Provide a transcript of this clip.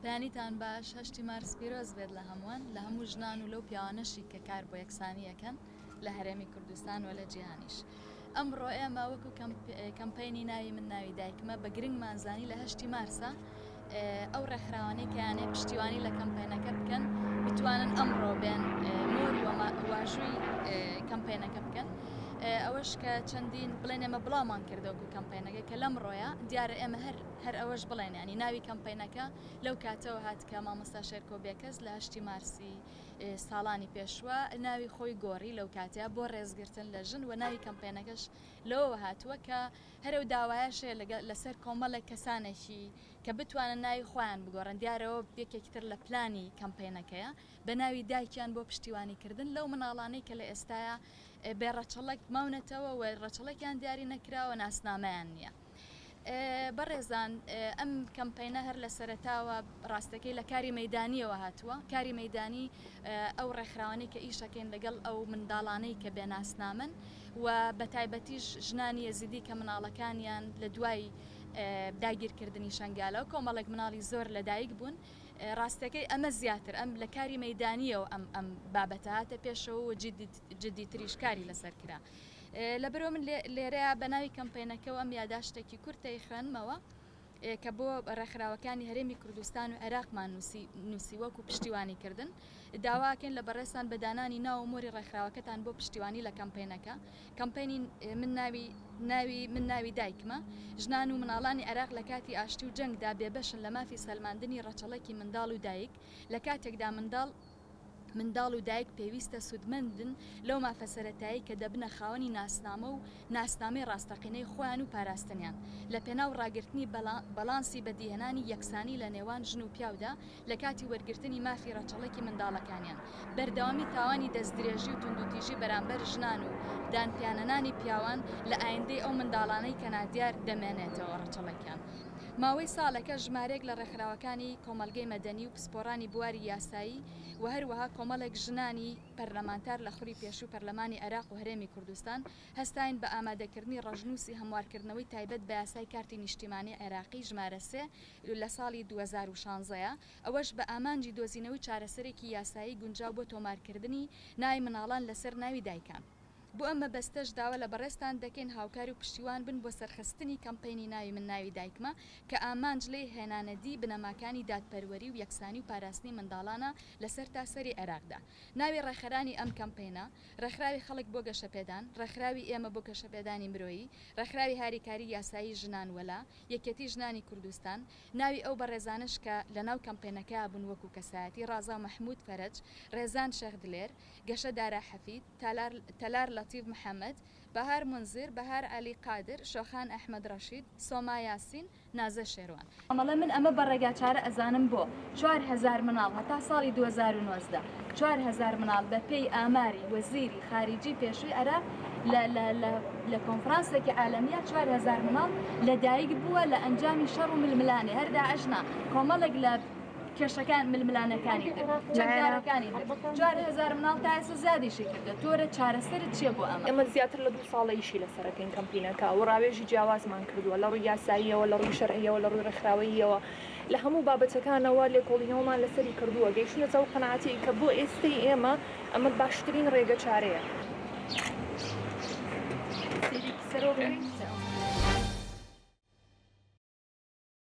بەیانیتان باش، هەشتی مارس پیرۆز بێت لە هەمووان، لە هەموو ژنان و لەو پیاوانەشی کە کار بۆ یەکسانی ئەکەن لە هەرێمی کوردستان و لە جیهانیش. ئەمڕۆ ئێمە وەکو کەمپەینی ناوی من ناوی دایکمە بە گرنگمان زانی لە هەشتی مارسا ئەو ڕێکخراوانەی کە یانێ پشتیوانی لە کەمپەینەکە بکەن بتوانن ئەمڕۆ بێن مۆر واژووی کەمپەینەکە بکەن. ئەوەش کە چەندین بڵێن ئێمە بڵاومان کردەوەکو کەمپەینەکە کە لەمڕۆیە دیارە ئێمە هەر هەر ئەوەش بڵێن یانی ناوی کەمپەینەکە لەو کاتەوە هات کە مامۆستا شێرکۆ بێکەس لە هەشتی مارسی ساڵانی پێشوە ناوی خۆی گۆڕی لەو کاتەیە بۆ ڕێزگرتن لە ژن و ناوی کەمپەینەکەش لەوەوە هاتووە کە هەر ئەو داوایەش هەیە لەگەڵ لەسەر کۆمەڵێک کەسانێکی کە بتوانن ناوی خۆیان بگۆڕن دیارەوە یەکێکی تر لە پلانی کەمپەینەکەیە بە ناوی دایکیان بۆ پشتیوانی کردن لەو مناڵانەی کە لە ئێستایا بێ ڕەچەڵەک ماونەتەوە و ڕەچەڵەکیان دیاری نەکراوە ناسنامەیان نییە. بەڕێزان ئەم کەمپەینە هەر لە سەرەتاوە ڕاستەکەی لە کاری مەیدانیەوە هاتووە کاری مەیدانی ئەو ڕێکخراوانەی کە ئیشەکەین لەگەڵ ئەو منداڵانەی کە بێناسنامن و بە تایبەتیش ژنانی یەزیدی کە مناڵەکانیان لە دوای داگیرکردنی شەنگالەوە کۆمەڵێک مناڵی زۆر لەدایک بوون ڕاستەکەی ئەمە زیاتر ئەم لە کاری مەیدانیەوە ئەم ئەم بابەتە هاتە پێشەوە و جدیتریش کاری لەسەر کرا. لەبەرئەوە من لێرەیا بە ناوی کەمپەینەکەوە ئەم یاداشتێکی کورتەی خوێندمەوە کە بۆ ڕێکخراوەکانی هەرێمی کوردستان و عێراقمان نووسی وەکو پشتیوانی کردن داواکەین لە بەڕێزتان بە دانانی ناو و مۆری ڕێکخراوەکەتان بۆ پشتیوانی لە کەمپەینەکە کەمپەینی من ناوی ناوی من ناوی دایکمە ژنان و مناڵانی عێراق لە کاتی ئاشتی و جەنگدا بێبەشن لە مافی سەلماندنی ڕەچەڵەکی منداڵ و دایک لە کاتێکدا منداڵ منداڵ و دایک پێویستە سوودمەندن لەو مافە سەرەتایی کە دەبنە خاوەنی ناسنامە و ناسنامەی ڕاستەقینەی خۆیان و پاراستنیان لە پێناو ڕاگرتنی بەڵانسی بەدیهێنانی یەکسانی لە نێوان ژن و پیاودا لە کاتی وەرگرتنی مافی ڕەچەڵەکی منداڵەکانیان بەردەوامی تاوانی دەستدرێژی و توندوتیژی بەرامبەر ژنان و دانپیانەنانی پیاوان لە ئایندەی ئەو منداڵانەی کە نادیار دەمێنێتەوە ڕەچەڵەکیان. ماوەی ساڵێکە ژمارەیەک لە ڕێکخراوەکانی کۆمەڵگەی مەدەنی و پسپۆڕانی بواری یاسایی و هەروەها کۆمەڵێک ژنانی پەرلەمانتار لە خولی پێشووی پەرلەمانی عێراق و هەرێمی کوردستان هەستاین بە ئامادەکردنی ڕەشنووسی هەموارکردنەوەی تایبەت بە یاسای کارتی نیشتیمانی عێراقی ژمارە سێ لە ساڵی 2016 ئەوەش بە ئامانجی دۆزینەوەی چارەسەرێکی یاسایی گونجاو بۆ تۆمارکردنی ناوی منداڵان لەسەر ناوی دایکان. بۆ ئەم مەبەستەش داوا لە بەڕێزتان دەکەین هاوکار و پشتیوان بن بۆ سەرخستنی کەمپەینی ناوی من ناوی دایکمە کە ئامانج لێی هێنانەدی بنەماکانی دادپەروەری و یەکسانی و پاراستنی منداڵانە لە سەرتاسەری عێراقدا. ناوی ڕێکخەرانی ئەم کەمپەینە، ڕێکخراوی خەڵک بۆ گەشەپێدان، ڕێکخراوی ئێمە بۆ گەشەپێدانی مرۆیی، ڕێکخراوی هاریکاری یاسایی ژنان وەلا، یەکێتی ژنانی کوردستان، ناوی ئەو بەڕێزانەش کە لەناو کەمپەینەکەیا بوون وەکو کەسایەتی، ڕازاو مەحمود فەرەج، ڕێزان شێخ دلێر، گەشە دارا حەفید، تەلار لەتیف محەمەد، بەهار مونزیر، بەهار عەلی قادر، شۆخان ئەحمەد ڕەشید، سۆما یاسین، نازە شێروان. ئەڵێ من ئەمە بە ڕێگاچارە ئەزانم بۆ 4000 مناڵ هەتا ساڵی 2019 4000 مناڵ بە پێی ئاماری وەزیری خاریجی پێشووی عێراق لە لە لە لە کۆنفرانسێکی عالەمیە 4000 مناڵ لە دایک بووە لە ئەنجامی شەڕ و ململانێ هەر داعش نا کۆمەڵێک لە کێشەکان ململانێکانی تر چەکدارەکانی تر 4000 مناڵ تا ئێستا زیادیشی کردە تۆرە چارەسەرت چیە بۆ ئەمە؟ ئێمە زیاتر لە دوو ساڵە ئیشی لەسەر ئەکەین کەمپینەکە و ڕاوێژی جیاوازمان کردووە لە ڕووی یاساییەوە لە ڕووی شەرعییەوە لە ڕووی ڕێکخراوەییەوە لە هەموو بابەتەکانەوە لێکۆڵینەوەمان لەسەری کردووە گەیشتوینەتە ئەو قەناعەتەی کە بۆ ئێستەی ئێمە ئەمە باشترین ڕێگەچارەیە. سەیرێکی سەرەوە بکەین.